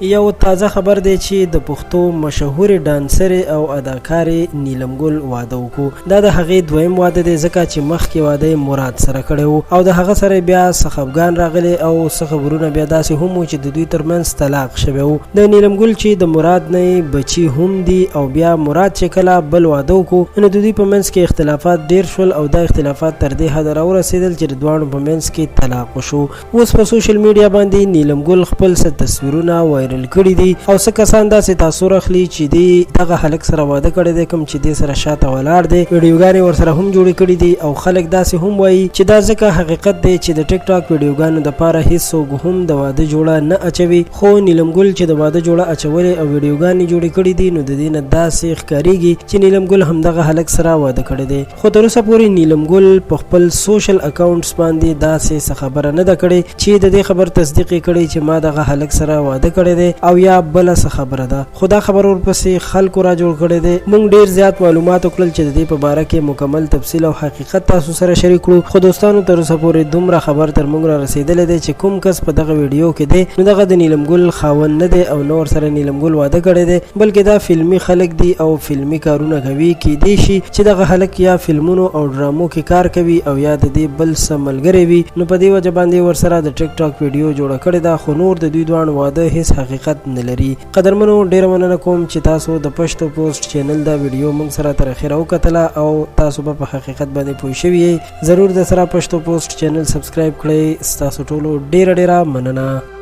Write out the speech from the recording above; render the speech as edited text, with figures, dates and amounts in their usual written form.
یو تازه خبر دی چې د پښتو مشهورې ډانسرې او اداکارې نیلم ګل واده وکړو. دا د هغې دویم واده دی، ځکه چې مخکې واده یې مراد سره کړی و او د هغه سره بیا څه خفګان راغلی او څه خبرونه بیا داسې هم وو چې د دوی ترمنځ طلاق شوی و. د نیلم ګل چې د مراد نه یې بچي هم دي او بیا مراد چې کله بل واده وکړو، نو د دوی په منځ کې اختلافات ډیر شول او دا اختلافات تر دې حده راورسېدل چې د دواړو په منځ کې طلاق وشو. اوس په سوشل میډیا باندې نیلم ګل خپل څه تصویرونه وایرل کړي دي او څه کسان داسې تاثر اخلي چې دی دغه هلک سره واده کړی دی، کوم چې دی سره شاته ولاړ دی. ویډیوګانې ورسره هم جوړې کړي دي او خلک داسې هم وایي چې دا ځکه حقیقت دی چې د ټیک ټاک ویډیوګانو دپاره هیڅوک هم د واده جوړه نه اچوي، خو نیلم ګل چې د واده جوړه اچولې او ویډیوګانې جوړې کړي دي، نو د دې نه داسې ښکارېږي چې نیلم ګل همدغه هلک سره واده کړی دی. خو تر اوسه پورې نیلم ګل په خپل سوشل اکاونټس باندې داسې څه خبره نه ده کړې چې د دې خبر تصدیق یې کړی چې ما دغه هلک سره واده کړی دی او یا بله څه خبره ده، خو دا خبر ورپسې خلکو را جوړ کړی دی. موږ ډیر زیات معلومات وکړل چې د دې په باره کې مکمل تفصیل او حقیقت تاسو سره شریک کړو، خو دوستانو تر اوسه پورې دومره خبر تر موږ را رسېدلی دی چې کوم کس په دغه ویډیو کې دی، نو دغه د نیلم ګل خاوند نه دی او نه ورسره نیلم ګل واده کړی دی، بلکې دا فلمي خلک دي او فلمي کارونه کوي. کیدای شي چې دغه هلک یا فلمونو او ډرامو کې کار کوي او یا د دې بل څه ملګری وي، نو په دې وجه باندې ورسره د ټیک ټاک ویډیو جوړه کړې ده، خو نور د دوی دواړو واده هیڅ حقیقت نه لري. قدرمنو، ډیره مننه کوم چې تاسو د پښتو پوسټ چینل دا ویډیو موږ سره تر اخره وکتله او تاسو به په حقیقت باندې پوه شوي یئ. ضرور د سره پښتو پوسټ چینل سبسکرایب کړئ. ستاسو ټولو ډیره ډیره مننه.